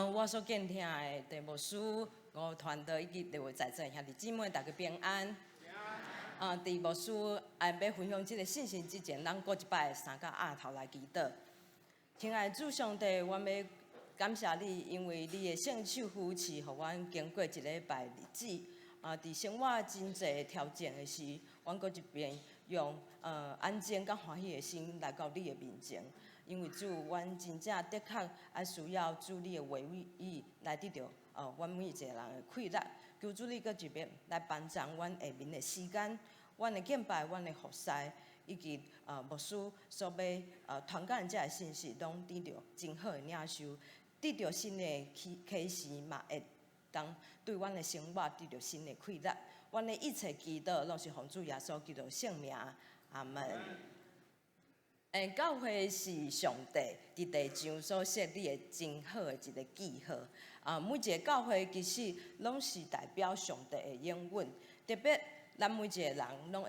我所敬聽的鄭牧師、吳團隊以及各位在座兄弟姊妹，大家平安。佇牧師愛欲分享這个信息之前，咱閣一擺三個額頭來祈禱。親愛的主上帝，阮欲感謝你，因為你的聖手扶持，予阮經過一禮拜日子。佇生活真濟挑戰的時，阮閣一遍用安靜佮歡喜的心來到你的面前。因為主，阮真正的確愛需要主你的話語來得著阮每一個人的氣力。求主你閣一遍來幫助阮下面的時間，阮的敬拜，阮的服侍，以及牧師所欲傳講的這个信息，攏得著真好的領受，得著新的啟示嘛，會當對阮的生活得著新的氣力。阮的一切祈禱，攏是奉主耶穌基督聖名，阿門。教會是上帝佇地上所設立的真好的一個記號。每一个教會其實攏是代表上帝的應允。特別咱每一個人攏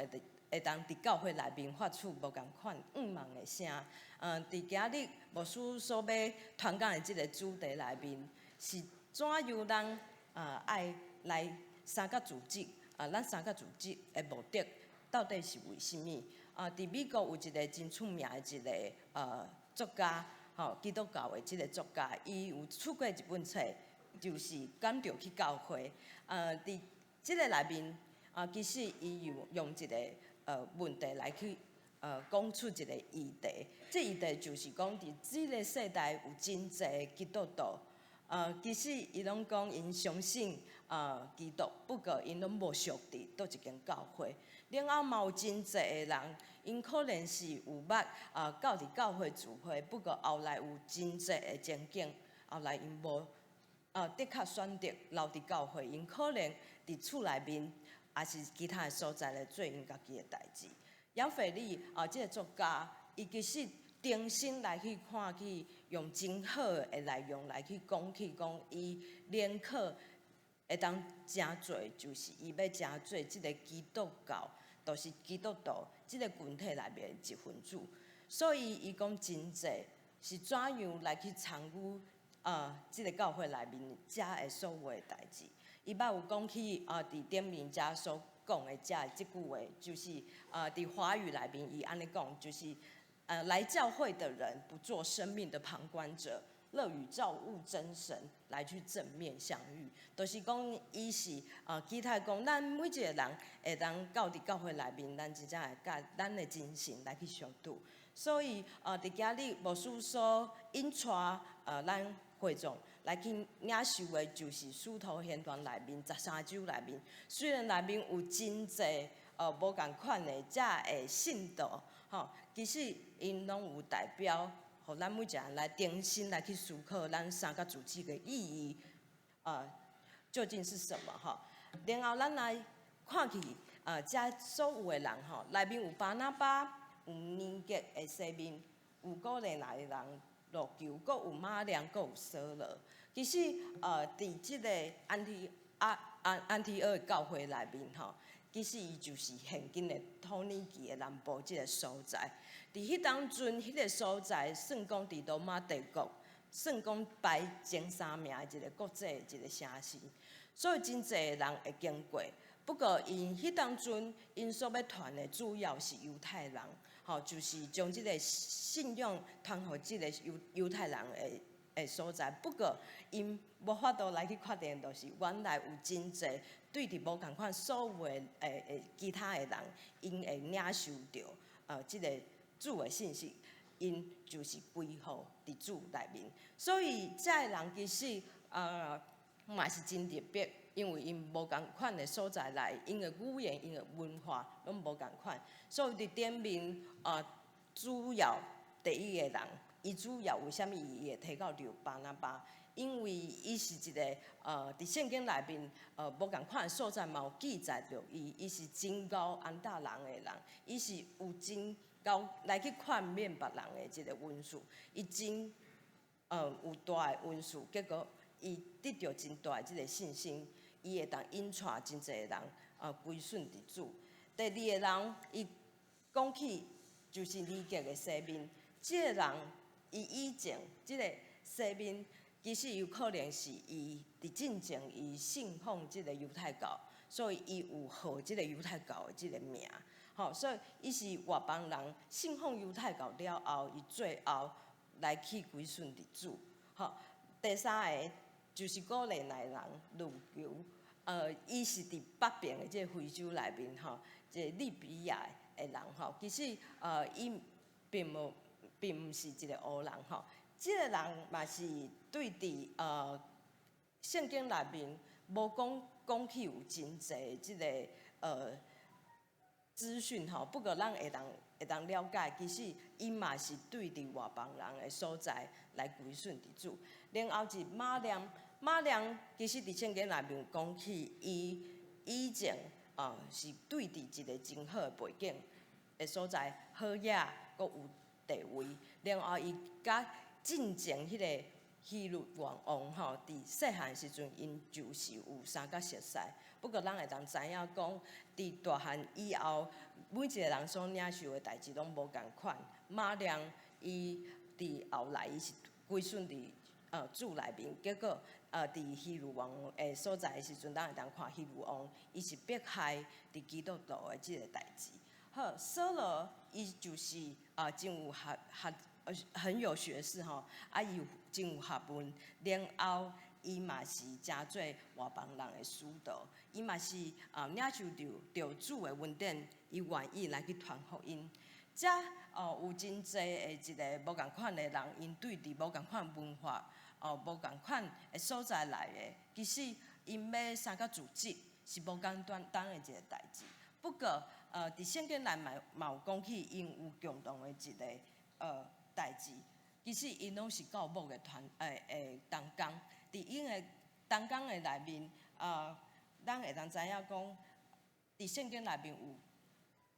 會當佇教會內面發出無仝款向望的聲。佇今日牧師所欲傳講的這个主題內面，是怎樣咱愛來三角組織？咱三角組織的目的到底是為啥物？佇美國有一個真出名的一個作家，吼，基督教的這个作家，伊有出過一本冊，就是《敢著去教會》。佇這个內面，其實伊用一个問題來去講出一個議題。這議題就是講，佇這个世代有真濟基督徒，其實伊攏講𪜶相信基督，不過𪜶攏無屬佇佗一間教會。然後嘛有真濟的人，𪜶可能是有捌到佇教會聚會，不過後來有真濟的情景，後來𪜶無的確選擇留佇教會，𪜶可能佇厝內面，抑是其他的所在來做𪜶家己的代誌。楊腓力啊，這个作家，伊其實重新來去看去，用真好的內容來去講起，講伊寧可會當成做，就是伊欲成做這个基督教，就是基督徒這个群體內面的一分子。所以伊講真濟是怎樣來去參與這个教會內面遮的所有的代誌。伊捌有講起佇頂面遮所講的遮的這句話，就是佇華語內面伊按呢講，就是來教會的人不做生命的旁觀者，樂與造物真神來去正面相遇，就是講伊是期待講咱每一個人會當到佇教會內面，咱真正會佮咱的真神來去相拄。所以佇今日牧師所引帶咱會眾來去領受的，就是使徒行傳內面13章內面，雖然內面有真濟無仝款的遮的信徒，吼，其實𪜶攏有代表，予咱每一個人來重新來去思考咱三角組織的意義，究竟是什麼？吼，然後咱來看去，遮所有的人吼，內面有巴拿巴，有尼革的西面，有古利奈的人路求，閣有瑪良，閣有掃羅。其實，佇這个安提阿的教會內面，吼，其實伊就是現今的土耳其的南部這个所在。佇彼當陣，彼个所在算講佇羅馬帝國，算講排前三名的一个國際的一个城市，所以真濟人會經過。不過，𪜶彼當陣，𪜶所欲傳的主要是猶太人，吼，就是將這个信仰傳予這个猶太人的所在。不過，𪜶無法度來去確定，就是原來有真濟對佇無仝款所有的其他的人，𪜶會領受著這个主的信息，𪜶就是歸予佇主內面。所以，遮的人其實嘛是真特別，因為𪜶無仝款的所在來，𪜶的語言、𪜶的文化攏無仝款，所以佇頂面主要第一个人，伊主要為啥物伊會提到著巴拿巴？因為伊是一個佇聖經內面無仝款的所在嘛有記載著伊，伊是真𠢕安搭人的人，伊是有真𠢕來去勸勉別人的一个恩賜，伊真有大的恩賜，結果伊得著真大的這个信心，伊會當引帶真濟人歸順佇主。第二个人，伊講起就是尼革的西面，這个人伊以前這个西面，其實有可能是伊佇進前伊信奉這個猶太教，所以伊有號這個猶太教的這個名。吼，所以伊是外邦人信奉猶太教了後，伊最後來去歸順佇主。吼，第三个就是古利奈人路求，伊是佇北邊的這個非洲內面吼，這個利比亞的人吼，其實伊並毋是一個黑人吼，這個人嘛是對佇聖經內面無講起有真濟這個資訊吼，不過咱會當了解，其實伊嘛是對佇外邦人的所在來歸順佇主。然後是馬念，馬念其實佇聖經內面講起，伊以前啊是對佇一個真好的背景的所在，好額閣有地位。然後伊佮進前彼個希律王吼，佇細漢時陣，𪜶就是有相佮熟似。不過咱會當知影講，佇大漢以後，每一個人所領受的代誌攏無仝款。馬良伊佇後來伊是歸順佇主內面，結果佇希律王的所在的時陣，咱會當看希律王伊是迫害佇基督徒的這個代誌。好，掃羅伊就是啊，真有學學很有學識吼，啊伊有真有學問，然後伊嘛是成做外邦人的使徒，伊嘛是啊領受著主的恩典，伊願意來去傳福音。遮哦有真濟的一個無仝款的人，𪜶對佇無仝款文化，哦無仝款的所在來的，其實𪜶欲相佮組織是無簡單單的一個代誌。不過，佇聖經內嘛有講起，𪜶有共同的一個代誌。其實𪜶攏是教牧的團同工，佇𪜶的同工的內面，咱會當知影講，佇聖經內面有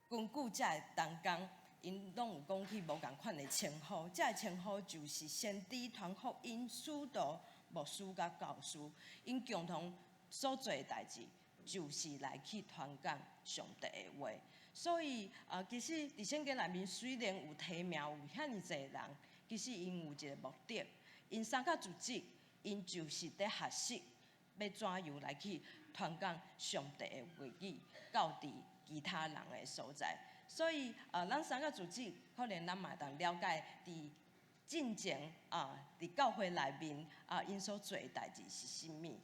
根據這个同工，𪜶攏有講起無仝款的稱呼，這个稱呼就是先知、傳福音、使徒、牧師佮教師，𪜶共同所做的代誌，就是來去傳講上帝的話。所以啊，其實佇聖經內面雖然有提名有遐爾濟人，其實𪜶有一個目的，𪜶相佮組織，𪜶就是佇學習欲怎樣來去傳講上帝的話語，到佇其他人的所在。所以啊，咱相佮組織，可能咱嘛會當了解佇進前啊，佇教會內面啊，𪜶所做的代誌是啥物。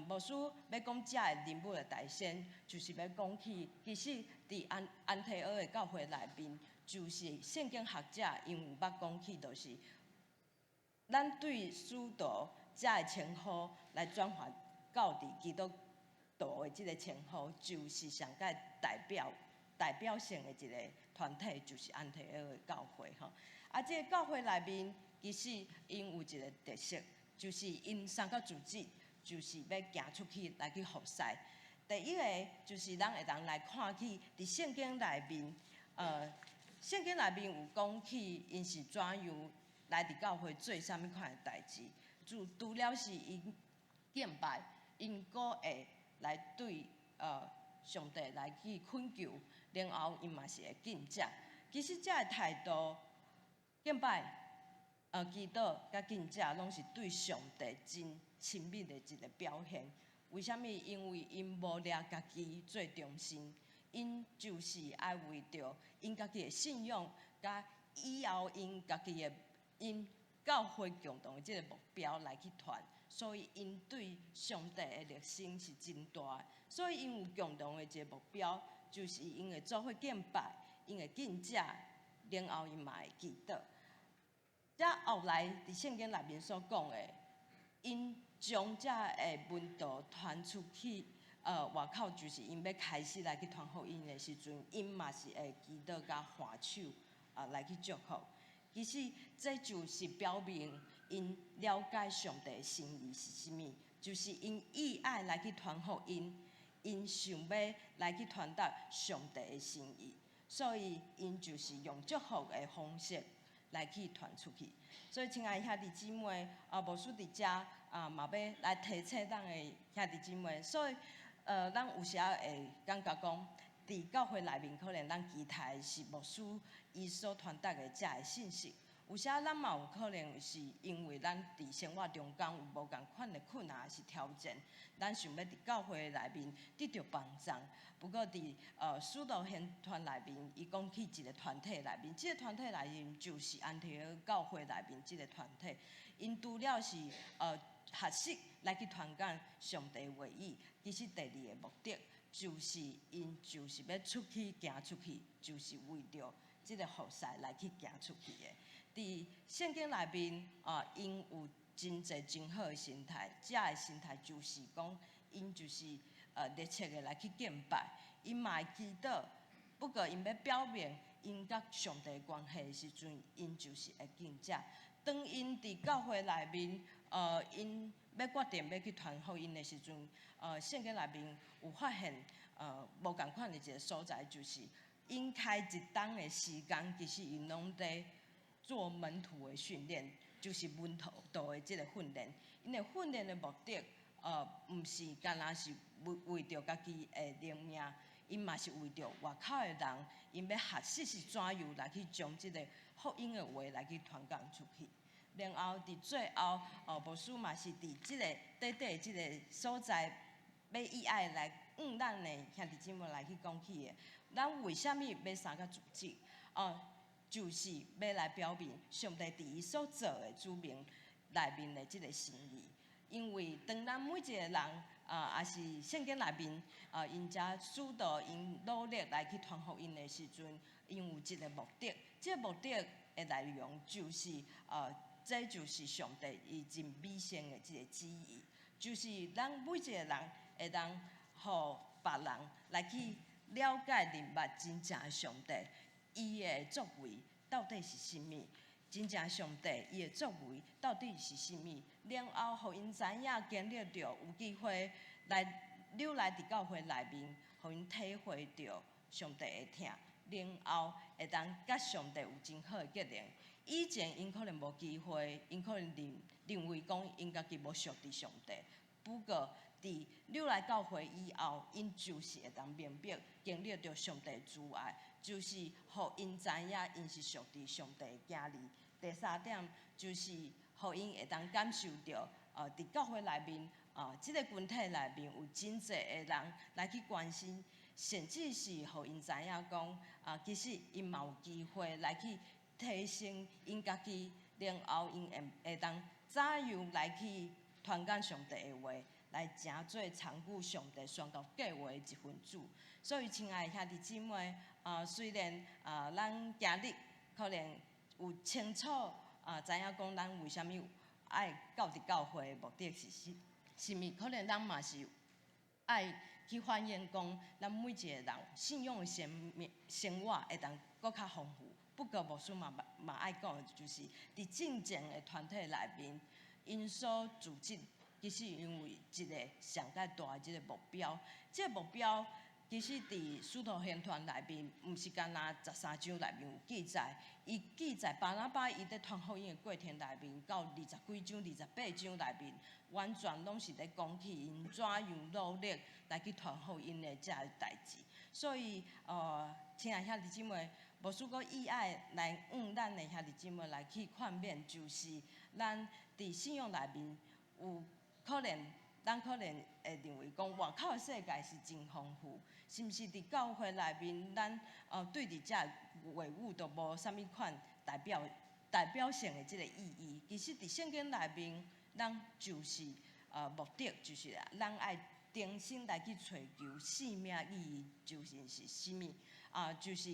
牧師欲講這个人物的代先，就是欲講起，其實佇安提阿的教會內面，就是聖經學者𪜶有捌講起，就是咱對使徒這个稱呼來轉換到佇基督徒的這个稱呼，就是上蓋代表性的一個團體，就是安提阿的教會吼。啊，這个教會內面其實𪜶有一個特色，就是𪜶相佮組織，就是欲行出去來去服侍。第一個就是咱會當來看起佇聖經內面，聖經內面有講起𪜶是怎樣來佇教會做啥物款的代誌。就除了是𪜶敬拜，𪜶閣會來對上帝來去懇求，然後𪜶嘛是會禁食。其實這个態度，敬拜、祈禱佮禁食，攏是對上帝真親密的一個表現。為啥物？因為𪜶無掠家己做中心，𪜶就是愛為著𪜶家己的信仰，佮以後𪜶家己的𪜶教會共同的這个目標來去傳，所以𪜶對上帝的熱心是真大的。所以𪜶有共同的一個目標，就是𪜶會做伙敬拜，𪜶會禁食，然後𪜶嘛會祈禱。遮後來佇聖經內面所講的，𪜶將這个門徒傳出去，外口就是𪜶欲開始來去傳福音的時陣，𪜶嘛是會祈禱佮挽手啊來去祝福。其實這就是表明𪜶了解上帝的心意是啥物，就是𪜶意愛來去傳福音，𪜶想欲來去傳達上帝的心意，所以𪜶就是用祝福的方式來去傳出去。所以，親愛兄弟姊妹，啊，牧師佇遮啊，嘛欲來提醒咱的兄弟姊妹。所以，咱有時仔會感覺講，佇教會內面，可能咱期待是牧師伊所傳達的這个信息。有有時咱嘛有可能是因為咱佇生活中間有無仝款的困難，抑是挑戰，咱想欲佇教會內面得著幫助。不過佇使徒行傳內面，伊講起一個團體內面，這個團體內面就是安提阿教會內面這個團體。𪜶除了是學習來去傳講上帝話語，其實第二个目的就是𪜶就是欲出去行出去，就是為著這个服侍來去行出去的。佇聖經內面啊，𪜶有真濟真好的心態，這个心態就是講，𪜶就是熱切的來去敬拜，𪜶嘛會祈禱。不過𪜶欲表明𪜶佮上帝關係的時陣，𪜶就是會敬拜。當𪜶佇教會內面，𪜶欲決定欲去傳福音的時陣，聖經內面有發現，無仝款的一个所在，就是𪜶開一冬的時間，其實𪜶攏佇做門徒的訓練，就是門徒的這个訓練。𪜶的訓練的目的，毋是干焦是為為著家己的靈命，𪜶嘛是為著外口的人，𪜶欲學習是怎樣來去將這个福音的話來去傳講出去。然後佇最後，牧師嘛是佇這个短短的這个所在，欲以愛來向咱的兄弟姊妹來去講起的。咱為啥物欲三個組織？哦，就是欲來表明上帝佇伊所造的子民內面的這个心意。因為當咱每一个人啊，抑是聖經內面啊，𪜶遮使徒𪜶努力來去傳福音的時陣，𪜶有一个目的，這个目的的內容就是，這就是上帝伊真美善的這个旨意，就是咱每一个人會當予別人來去了解、認捌真正上帝伊的作為到底是啥物，真正上帝伊的作為到底是啥物，然後予𪜶知影經歷著有機會來留來佇教會內面，予𪜶體會著上帝的疼，然後會當佮上帝有真好的結連。以前𪜶可能無機會，𪜶可能認認為講𪜶家己無屬佇上帝。不過佇入來教會以後，𪜶就是會當明白經歷著上帝慈愛，就是予𪜶知影𪜶是屬佇上帝的囝兒。第三點就是予𪜶會當感受著，佇教會內面，這个群體內面有真濟的人來去關心，甚至是予𪜶知影講，啊，其實𪜶嘛有機會來去提升𪜶家己，然後𪜶會會當怎樣來去傳講上帝的話，來成做參與上帝宣告計劃的一份子。所以，親愛的兄弟姊妹，啊，雖然啊，咱今日可能有清楚啊，知影講咱為啥物愛到佇教會的目的是啥啥物，可能咱嘛是愛去反映講，咱每一個人信仰的生命生活會當閣較豐富。不過牧師嘛嘛愛講的就是，佇進前的團體內面，𪜶所組織其實因為一个上蓋大的這个目標，這个目標其實佇使徒行傳內面，毋是干焦13章內面有記載，伊記載巴拿巴伊佇傳福音的過程內面，到二十幾章、28章內面，完全攏是咧講起𪜶怎樣努力來去傳福音的這个代誌。所以，親愛兄弟姊妹，牧師閣以愛來向咱的兄弟姊妹來去勸勉，就是咱佇信仰內面有可能，咱可能會認為講外口的世界是真豐富，是毋是？佇教會內面，咱對佇這話語都無啥物款代表性的這个意義。其實佇聖經內面，咱就是目的，就是咱愛重新來去揣求生命意義究竟是啥物啊？就是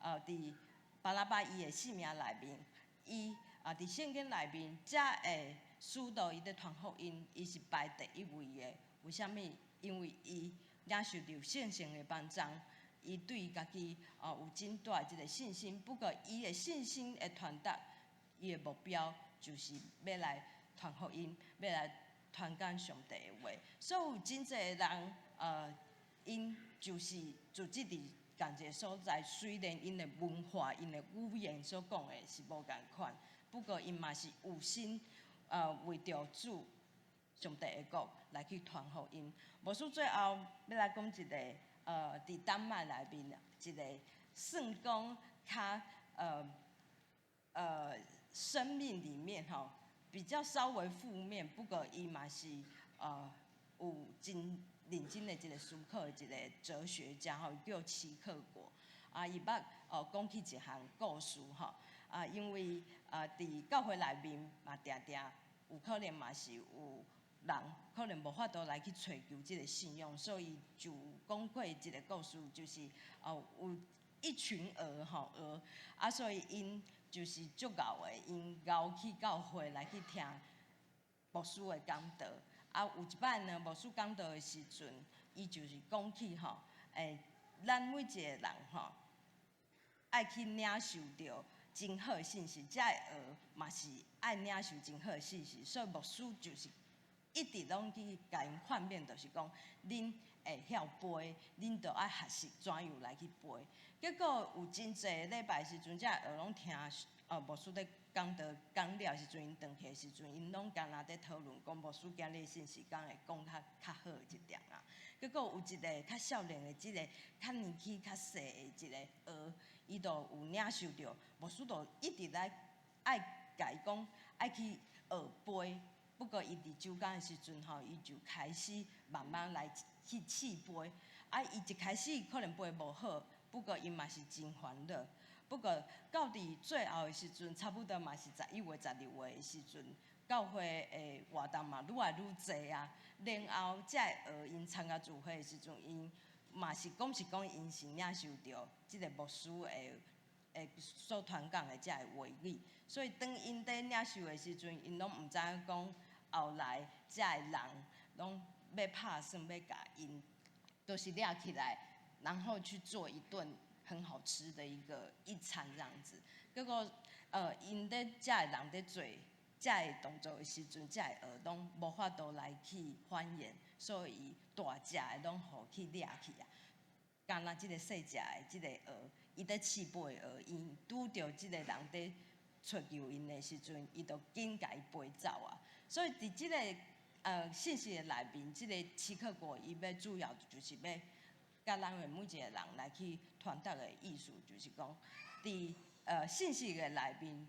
佇巴拿巴伊的生命內面，伊啊佇聖經內面，遮個使徒伊佇傳福音，伊是排第一位的。為啥物？因為伊領受著聖神的幫助，伊對伊家己有真大的這个信心。不過，伊的信心的傳達，伊的目標就是欲來傳福音，欲來傳講上帝的話。所以有真濟人，𪜶就是組織佇仝一个所在，雖然𪜶的文化、𪜶的語言所講的是無仝款，不過𪜶嘛是有心，為著主上帝的國來去傳福音。牧師最後欲來講一个，佇丹麥內面一个算講較生命裡面吼比較稍微負面，不過伊嘛是有真認真的一個思考的一個哲學家吼，叫齊克果。啊，伊捌講起一項故事吼，啊，因為佇教會內面嘛，定定有可能嘛是有人可能無法度來去揣求這個信仰，所以就講過一個故事，就是有一群鵝吼鵝，啊，所以𪜶就是足𠢕的，𪜶𠢕去教會來去聽牧師的講道。啊，有一擺呢，牧師講道的時陣，伊就是講起吼，咱每一個人吼，愛去領受著真好的信息，這个鵝嘛是愛領受真好的信息，所以牧師就是一直攏去共𪜶勸勉，就是講，恁會曉飛，恁著愛學習怎樣來去飛。結果有真濟禮拜時陣，這个鵝攏聽牧師咧講道講了時陣，𪜶轉去的時陣，𪜶攏敢若佇討論講牧師今日信息敢會講較較好一點啊。結果有一個較少年的這個較年紀較細的一個鵝，伊就有領受著牧師就一直來愛共伊講愛去學飛。不過伊佇周間的時陣吼，伊就開始慢慢來去試飛。啊，伊一開始可能飛無好，不過伊嘛是真煩惱。不過到佇最後的時陣，差不多嘛是11月、12月的時陣，教會的活動嘛愈來愈濟啊。然後這个鵝𪜶參加聚會的時陣，𪜶嘛是講是講𪜶是領受著這個牧師的所傳講的這个話語，所以當𪜶佇領受的時陣，𪜶攏毋知影講後來這个人攏欲拍算欲共𪜶，都是掠起來，然後去做一頓很好吃的一個一餐這樣子。結果，𪜶佇這个人佇做這个動作的時陣，這个鵝攏無法度來去繁衍，所以大隻的攏予去掠去啊。干焦這個細隻的這個鵝，伊佇試飛的鵝，伊拄著這個人佇揣求𪜶的時陣，伊就緊共伊飛走啊。所以佇這個信息的內面，這個齊克果伊欲主要就是欲共咱的每一個人來去傳達的意思，就是講，佇信息的內面，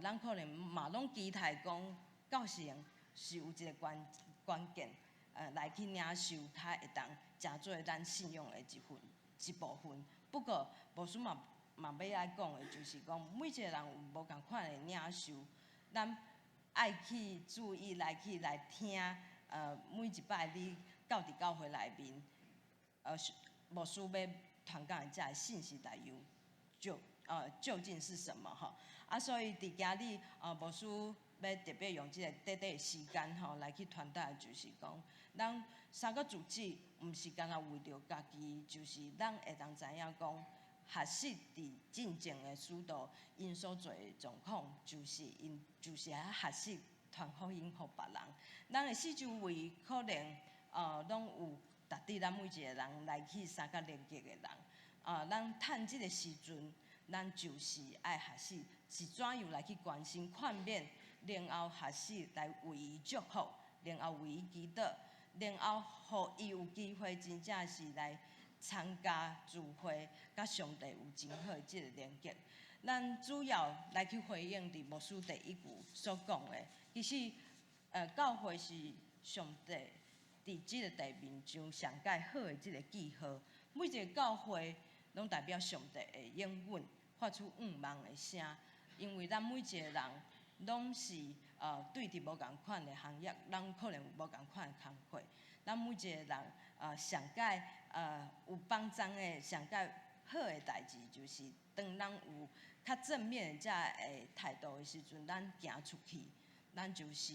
咱可能嘛攏期待講，教聖是有一個關關鍵，來去領受，較會當成做咱信仰的一份一部分。不過，牧師嘛嘛欲愛講的，就是講每一個人有無仝款的領受，咱愛去注意來去來聽，每一擺你到佇教會內面，牧師欲傳講的這个信息內容，就究竟是什麼吼？啊，所以佇今日，牧師欲特別用這個短短的時間吼，來去傳達，就是講，咱三個組織，毋是干焦為著家己，就是咱會當知影講，學習佇進前的使徒𪜶所做的狀況，就是𪜶就是愛學習傳福音予別人。咱的四周圍可能攏有值得咱每一個人來去相佮連結的人。啊，咱趁這個時陣，咱就是愛學習是怎樣來去關心、勸勉，然後學習來為伊祝福，然後為伊祈禱，然後予伊有機會真正是來參加聚會，佮上帝有真好的這個連結。咱主要來去回應佇牧師第一句所講的，其實，教會是上帝佇這個地面上上蓋好的這個記號。每一個教會攏代表上帝的應允，發出向望的聲。因為咱每一個人攏是對佇無仝款的行業，咱可能有無仝款的工課。咱每一個人上蓋有幫助的上蓋好的代誌，就是當咱有較正面的這个態度的時陣，咱行出去，咱就是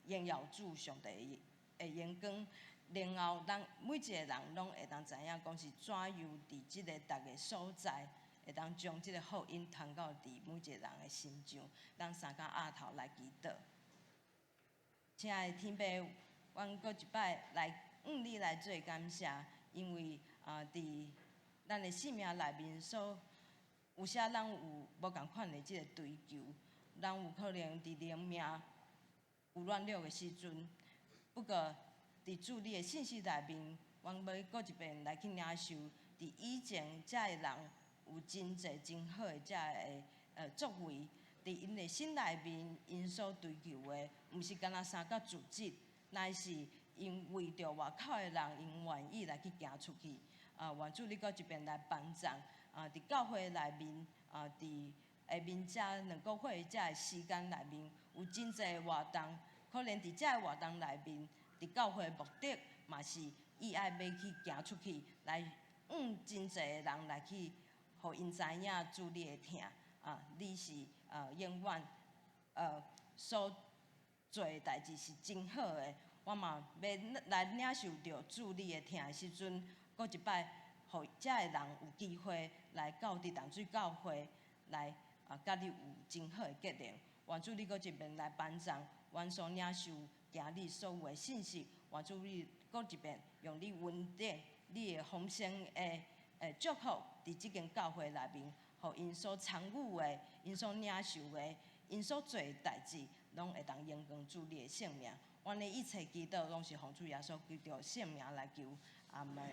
榮耀主上帝的榮光。然後，咱每一個人攏會當知影講是怎樣佇這個逐个所在，會當將這個福音傳到佇每一個人的心上。咱三工額頭來祈禱。親愛的天父，阮閣一擺來向你來做感謝，因為啊，佇咱的生命內面所有時咱有無仝款的這個追求，咱有可能佇靈命有軟弱的時陣，不過佇主你的信息內面，阮欲閣一遍來去領受，佇以前這个人有真濟真好的這个作為，佇𪜶的心內面，𪜶所追求的，毋是干焦三角組織，乃是𪜶為著外口的人，𪜶願意來去行出去。啊，願主你閣一遍來幫助。啊，佇教會內面，啊，佇下面遮兩個會遮的時間內面，有真濟活動，可能佇遮個活動內面，佇教會目的嘛是伊愛欲去行出去，來向真濟的人來去，予𪜶知影主你的疼。啊，你是永遠所做的代誌是真好的。我嘛欲來領受著主你的疼的時陣，閣一擺，予遮的人有機會來到佇淡水教會來啊，佮你有真好的結連。願主你閣一遍來幫助，阮所領受今日所有的信息。願主你閣一遍用你恩典、你的豐盛的祝福，佇這間教會內面，予𪜶所參與的、𪜶所領受的、𪜶所做的代誌，攏會當榮光主你的聖名。阮的一切祈禱，攏是奉主耶穌基督聖名來求，阿門。